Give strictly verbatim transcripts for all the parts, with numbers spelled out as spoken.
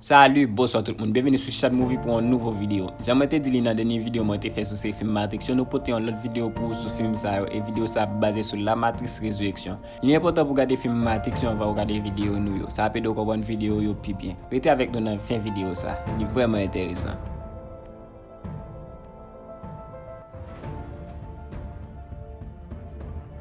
Salut, bonswa tout moun. Byenvini sou Shadmovie pou yon nouvo videyo. Jan mwen te di li nan dènye videyo mwen te fè sou seri fim Matrix yo, nou pote yon lòt videyo pou ou sou fim sa yo, e videyo sa ap baze sou La Matrice Résurrection. Li enpòtan pou w gade fim Matrix yo anvan ou gade videyo nou yo. Sa ap ede w konprann videyo yo pi byen. Rete avèk nou nan fen videyo sa. Li vrèman enteresan.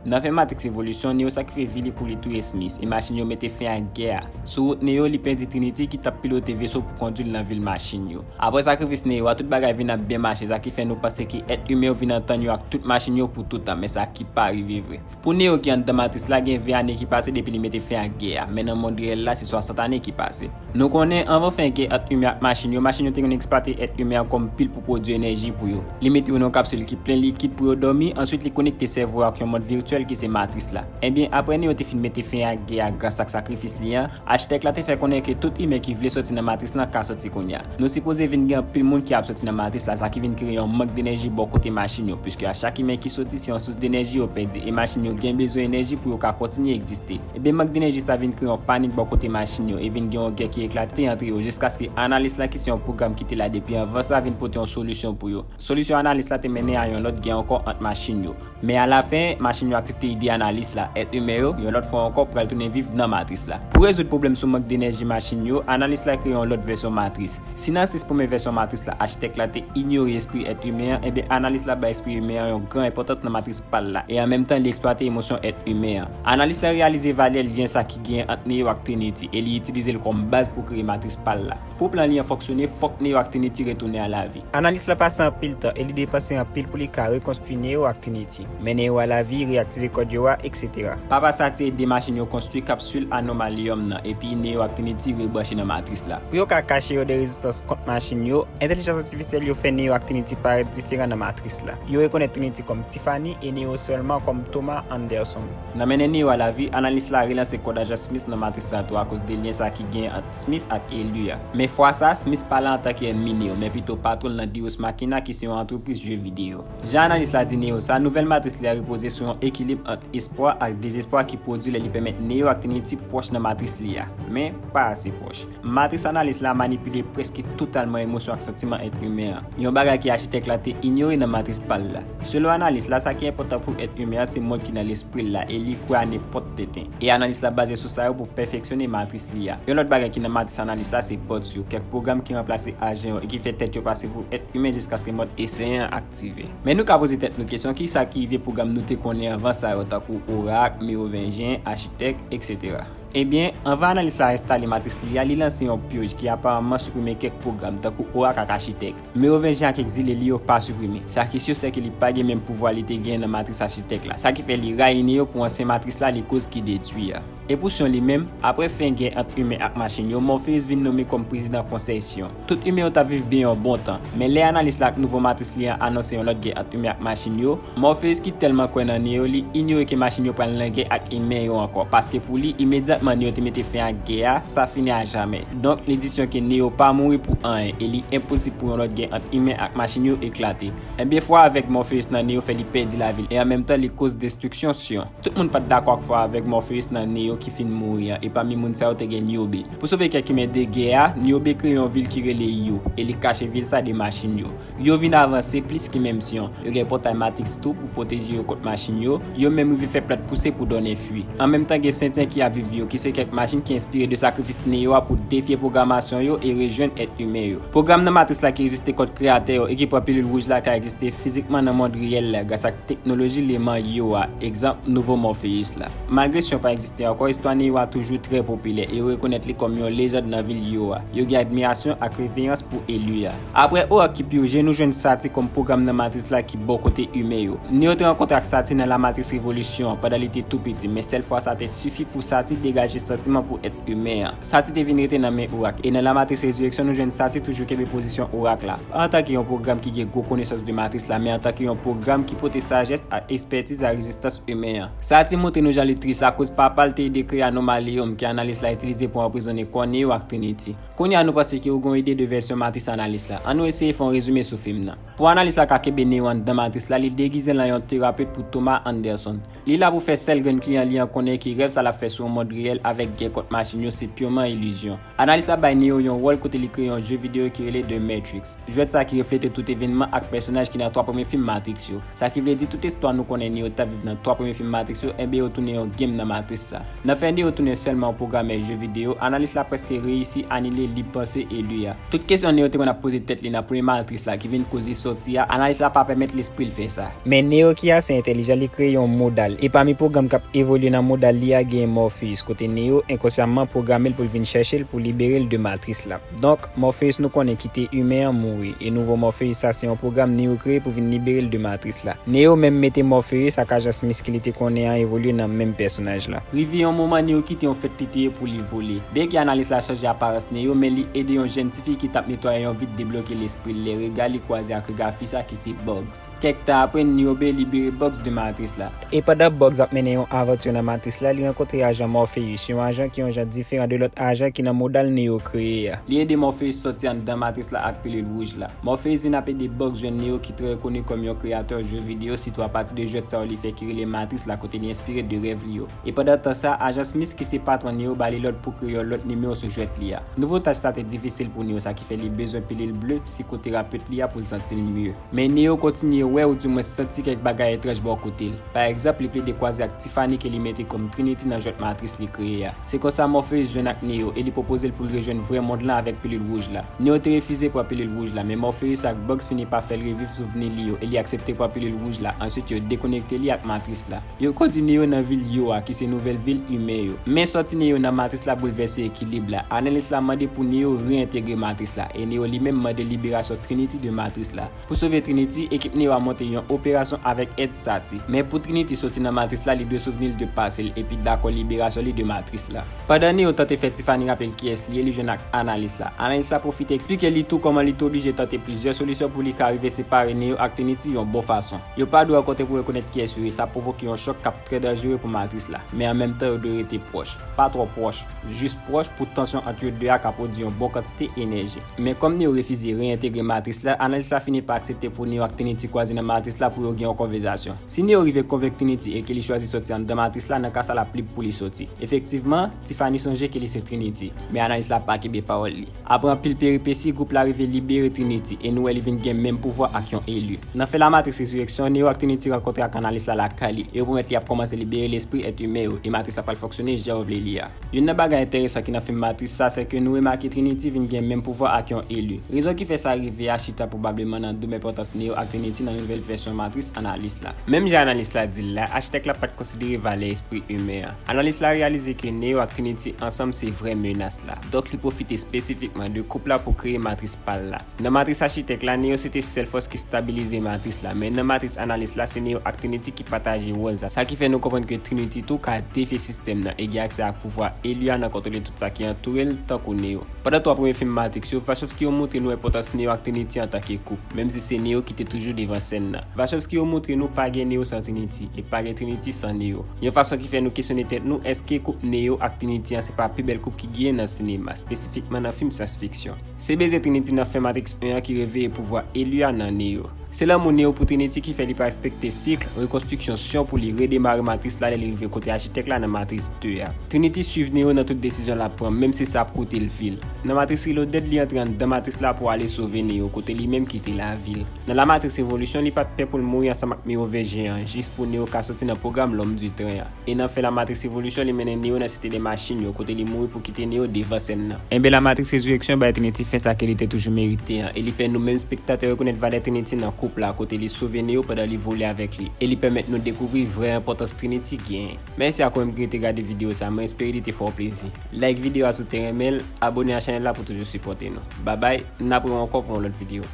Nan fen Matrix Revolution, Neo sakrifye vi li pou li touye Smith, e machin yo mete fen ak gè a. Sou wout Neo, li pèdi Trinity ki t ap pilote veso pou kondui l nan vil machin yo. Apre sakrifis Neo a, tout bagay vin ap byen mache, sa ki fè nou panse ke èt imen yo vin antann yo ak tout machin yo pou toutan, men sa ki pa rive vre. Pou Neo ki anndan Matris la, gen ven ane ki pase depi li mete fen ak gè a, men nan mond reyèl la, se swasant ane ki pase. Nou konnen, anvan fen gè ant imen ak machin yo, machin yo te konn eksplwate èt imen an kòm pil pou pwodui enèji pou yo. Li mete yo nan yon kapsil ki plen likid pou yo dòmi, answit li konekte sèvo yo ak yon mond vityèl ki se Matris la. Ebyen, apre Neo te fin mete fen ak gè a gras ak sakrifis li an, achitèk la te fè konnen ke tout imen ki vle sòti nan Matris lan ka sòti kounye a. Nou sipoze vin gen anpil moun ki ap sòti nan Matris la, sa ki vin kreye yon mank denèji bò kote machin yo, piske a chak imen ki sòti, se yon sous denèji yo pèdi, e machin yo gen bezwen enèji pou yo ka kontinye egziste. Ebyen, mank denèji sa vin kreye yon panik bò kote machin yo, e vin gen yon gè ki eklate ant yo, jiskaske Analis la, ki se yon pwogram ki te la depi anvan sa, vin pote yon solisyon pou yo. Solisyon Analis la te mennen a yon lòt gè ankò ant machin yo. Men alafen, machin yo aksepte ide Analis la, èt imen yo, yon lòt fwa ankò, pral tounen viv nan Matris la. Pou rezoud pwoblèm sou mank denèji machin yo, Analis la kreye yon lòt vèsyon Matris. Si nan sis premye vèsyon Matris la, achitèk la te inyore espri èt imen an, ebyen Analis la bay espri imen an yon gran enpòtans nan Matris pa l la, e an menm tan li eksplwate emosyon èt imen an. Analis la reyalize valè lyen sa ki genyen ant Neo ak Trinity, e li itilize l kòm baz pou kreye Matris pa l la. Pou plan li an fonksyone, fòk Neo ak Trinity retounen a lavi. Analis la pase anpil tan, e li depanse anpil pou li ka rekonstwi Neo ak Trinity. Men Neo a lavi, reyaktive kòd yo a, etsetera. Papa Satie ede machin yo konstwi kapsil anomaliyòm nan, epi Neo ak Trinity rebranche nan Matris la. Pou yo ka kache yo de rezistans kont machin yo, entèlijans atifisyèl yo fè Neo ak Trinity parèt diferan nan Matris la. Yo rekonèt Trinity kòm Tiffany e Neo sèlman kòm Thomas Anderson. Nan mennen Neo a lavi, Analis la relanse kòd ajan Smith nan Matris la tou akoz de lyen sa ki genyen ant Smith ak eli a. Men fwa sa, Smith pa la antanke ènmi Neo, men pito patwon l nan Deus Machina ki se yon antrepriz jeu vidéo. Jan Analis la di Neo sa, nouvèl Matris li a repoze sou yon ekilib ant espwa ak dezespwa ki pwodui lè li pèmèt Neo ak Trinity pwòch nan Matris li a, men pa ase pwòch. Matris Analis la manipile prèske totalman emosyon ak santiman èt imen an, yon bagay ke achitèk la te inyore nan Matris pa l la. Selon Analis la, sa ki enpòtan pou èt imen an se mond ki nan lespri l la, e li kwè a nenpòt tenten. E Analis la baze sou sa yo pou pèfeksyone Matris li a. Yon lòt bagay ki nan Matris Analis la se bots yo, kèk pwogram ki ranplase ajan yo e ki fè tèt yo pase pou èt imen jiskaske mòd eseyen an aktive. Men nou ka poze tèt nou kesyon, kisa ki rive pwogram nou te konnen anvan sa yo, tankou Orak, Mewovenjyen, Achitèk, etsetera. Ebyen, anvan Analis la enstale Matris li a, li lanse yon pyèj ki aparaman siprime kèk pwogram, tankou Orak ak Achitèk. Mewovenjyen ak egzile li yo pa siprime. Sa ki si, se ke li pa gen menm pouvwa li te genyen nan Matris Achitèk la. Sa ki fè li rayi Neo pou ansyen Matris la, li koz ki detwi a. E pou Sion li menm, apre fen gè ant imen ak machin yo, Morpheus vin nome kòm prezidan konsèy Sion. Tout imen yo t ap viv byen yon bon tan, men lè Analis la ak nouvo Matris li an anonse yon lòt gè ant imen ak machin yo, Morpheus ki tèlman kwè nan Neo, li inyore ke machin yo pral nan gè ak imen yo ankò, paske pou li, imedyatman Neo te mete fen ak gè a, sa fini a jamè. Donk, li di Sion ke Neo pa mouri pou anyen, e li enposib pou yon lòt gè ant imen ak machin yo eklate. Ebyen, fwa avèg Morpheus nan Neo fè li pèdi lavi l, e an menm tan, li koz destriksyon Sion. Tout moun pa t dakò ak fwa avèg Morpheus nan Neo ki fin mouri an, e pami moun sa yo te gen Niobe. Pou sove kèk imen de gè a, Niobe kreye yon vil ki rele Io, e li kache vil sa de machin yo. Io vin avanse plis ke menm Sion. Yo gen pòtay Matrix tou pou pwoteje yo kont machin yo. Io menm rive fè plant pouse pou donnen fwi. An menm tan gen Sentyen ki ap viv Io, ki se kèk machin ki enspire de sakrifis Neo a pou defye pwogramasyon yo e rejwenn èt imen yo. Pwogram nan Matris la ki egziste kont kreyatè yo e ki pran pilil wouj la ka egziste fizikman nan mond reyèl la gras ak teknoloji leman Io a, egzanp, nouvo Morpheus la. Malgre Sion pa egziste ankò, istwa Neo a toujou trè popilè e yo rekonèt li kòm yon lejann nan vil Io a. Yo gen admirasyon ak reverans pou eli a. Apre Orak ki pirje, nou jwenn Sati kòm pwogram nan Matris la ki bò kote imen yo. Neo te rankontre ak Sati nan La Matrice Révolution pandan li te tou piti, men sèl fwa sa te sifi pou Sati degaje santiman pou èt imen an. Sati te vin rete nan men Orak, e nan La Matrice Résurrection, nou jwenn Sati toujou kenbe pozisyon Orak la, pa antanke yon pwogram ki gen gwo konesans de Matris la, men antanke yon pwogram ki pote sajès ak ekspètiz a rezistans imen an. Sati montre nou jan li tris akoz papa l te Li kreye Anomaleyòm ke Analis la itilize pou anprizonnen kò Neo ak Trinity. Kounye a nou panse ke ou gen yon ide de vèsyon Matris Analis la. Ann nou eseye fè yon rezime sou fim nan. Pou Analis la ka kenbe Neo anndan Matris la, li degize l an yon terapeut pou Thomas Anderson. Li la pou fè sèl grenn kliyan li an konnen ke rèv sa l ap fè sou yon mond reyèl avèk gè kont machin yo se piman ilizyon. Analis la bay Neo yon wòl kote li kreye yon je videyo ki rele The Matrix. Jwèt sa ki reflete tout evènman ak pèsonaj ki nan twa premye fim Matrix yo. Sa ki vle di tout istwa nou konnen Neo t ap viv nan twa premye fim Matrix yo, enben yo tounen yon game nan Matris sa. Nan fè Neo tounen sèlman yon pwogramè je videyo, Analis la prèske reyisi anile lib panse eli a. Tout kesyon Neo te konn ap poze tèt li nan premye Matris la ki vin koz li sòti a, Analis la pa pèmèt lespri l fè sa. Men Neo ki ase entèlijan, li kreye yon modal. E pami pwogram k ap evolye nan modal li a, genyen Morpheus, kote Neo enkonsyamman pwograme l pou l vin chèche l pou libere l de Matris la. Donk, Morpheus nou konnen ki te imen an mouri, e nouvo Morpheus sa se yon pwogram Neo kreye pou vin libere l de Matris la. Neo menm mete Morpheus ak ajan Smith ke li te konnen an evolye nan menm pèsonaj la. Rive yon moman Neo kite yon fèt li te ye pou li vole. Byenke Analis la chanje aparans Neo, men li ede yon jèn tifi ki t ap netwaye yon vit debloke lespri l lè rega li kwaze ak rega fi sa ki se Bugs. Kèk tan apre, Niobe libere Bugs de Matris la. E pandan Bugs ap mennen yon avanti nan Matris la, li rankontre ajan Morpheus, yon ajan ki yon jan diferan de lòt ajan ki nan modal Neo kreye a. Li ede Morpheus sòti anndan Matris la ak pilil wouj la. Morpheus vin ap ede Bugs jwenn Neo ki trè koni kòm yon kreyatè je videyo, sitou apati de jwèt sa yo li fè ki rele Matris la kote li enspire de rèv li yo. E pandan tan sa, ajan Smith ki se patwon Neo ba li lòd pou kreye yon lòt nimewo sou jwèt li a. Nouvo tach sa te difisil pou Neo, sa ki fè li bezwen pilil ble psikoterapet li a pou l santi l mye. Men Neo kontinye wè, oudimwens santi kèk bagay etranj bò kote l. Pa egzanp, li plede kwaze ak Tiffany ke li mete kòm Trinity nan jwèt Matris li kreye a. Se konsa Morpheus jwenn ak Neo e li pwopoze l pou l rejwenn vrè mond lan avèk pilil wouj la. Neo te refize pran pilil wouj la, men Morpheus ak Bugs fini pa fè l reviv souvni li yo e li aksepte pran pilil wouj la. Answit, yo dekonekte li ak Matris la. Yo kondui Neo nan vil Io a, ki se nouvèl vil imen yo. Men sòti Neo nan Matris la boulvèse ekilib la. Analis la mande pou Neo reyentegre Matris la, e Neo li menm mande liberasyon Trinity de Matris la. Pou sove Trinity, ekip Neo a monte yon operasyon avèk èd Sati. Men pou Trinity soti nan Matris la, li dwe souvni l de pase l epi dakò liberasyon li de Matris la. Pandan Neo tante fè Tiffany raple l kiyès li ye, li jwenn ak Analis la. Analis la pwofite eksplike li tou kòman li te oblije tante plizyè solisyon pou li ka rive separe Neo ak Trinity yon bon fason. Yo pa dwe rankontre pou rekonèt kiyès yo ye, sa pwovoke yon chòk k ap trè danjere pou Matris la. Men an menm tan, yo dwe rete pwòch. Pa twò pwòch, jis pwòch pou tansyon ant yo de a ka pwodui yon bon kantite enèji. Men kòm Neo refize reyentegre Matris la, Analis la fini pa aksepte pou Neo ak Trinity kwaze nan Matris la pou yo gen yon konvèsasyon. Si Neo rive konvenk Trinity e ke li chwazi sòti anndan Matris la, nan ka sa l ap lib pou li soti. Efektivman, Tiffany sonje ke li se Trinity, men Analis la pa kenbe pawòl li. Apre anpil peripesi, gwoup la rive libere Trinity e nou wè li vin gen menm pouvwa ak yon eli. Nan fen Lamatris Rezireksyon, Neo ak Trinity rankontre ak Analis la lakay li e yo pwomèt li ap kòmanse libere lespri èt imen yo e Matris la pral fonksyone jan yo vle li a. Youn nan bagay enteresan ki nan fim Matris sa, se ke nou remake Trinity vin gen menm pouvwa ak yon eli. Rezon ki fè sa rive a chita pwobableman nan doub enpòtans Neo ak Trinity nan nouvèl vèsyon Matris Analis la. Menm jan Analis la di l la, achitèk la pa t konsidere valè espri imen an. Analis la reyalize ke Neo ak Trinity ansanm se vrè menas la. Donk li pwofite espesifikman de koup la pou kreye Matris pa l la. Nan Matris Achitèk la, Neo se te sèl fòs ki stabilize Matris la, men nan Matris Analis la, se Neo ak Trinity ki pataje wòl sa. Sa ki fè nou konprann ke Trinity tou ka defye sistèm nan e gen aksè ak pouvwa eli a nan kontwole tout sa ki antoure l, tankou Neo. Pandan twa premye fim Matrix yo, Wachowski yo montre nou enpòtans Neo ak Trinity antanke koup, menm si se Neo ki te toujou devan sèn nan. Wachowski yo montre nou pa gen Neo san Trinity, e pa gen Trinity san Neo. Yon fason ki fè nou kesyone tèt nou, èske koup Neo ak Trinity an se pa pi bèl koup ki genyen nan sinema, espesifikman nan fim syans fiksyon? Se bezwen Trinity nan fen Matrix en an ki reveye pouvwa eli a nan Neo. Se lanmou Neo pou Trinity ki fè li pa respekte sik, rekonstriksyon syon pou li redemare Matris la lè li rive kote Achitèk la nan Matris de a. Trinity swiv Neo nan tout desizyon l ap pran, menm si sa ap koute l vi l. Nan Matrix Reloaded, li antre anndan Matris la pou ale sove Neo, kote li menm kite lavi l. Nan Lamatris Revolution, li pa t pè pou l mouri ansanm ak Mewoven Jeyan an, jis pou Neo ka soti nan pwogram L'Homme du Train an. E nan fen Lamatris Revolution, li mennen Neo nan Site dè Machin yo, kote li mouri pou kite Neo devan sèn nan. Enben, Lamatris Rezireksyon bay Trinity fen sa ke li te toujou merite an, e li fè nou menm spektatè rekonèt valè Trinity nan koup la, kote li sove Neo pandan li vole avèk li, e li pèmèt nou dekouvri vrè enpòtans Trinity genyen. Mèsi a ou menm ki rete gade videyo sa, mwen espere li te fè w plezi. Like videyo a si w te renmen l, abòne a chanèl la pou toujou sipòte nou. Babay, n ap rewè ankò pou yon lòt videyo.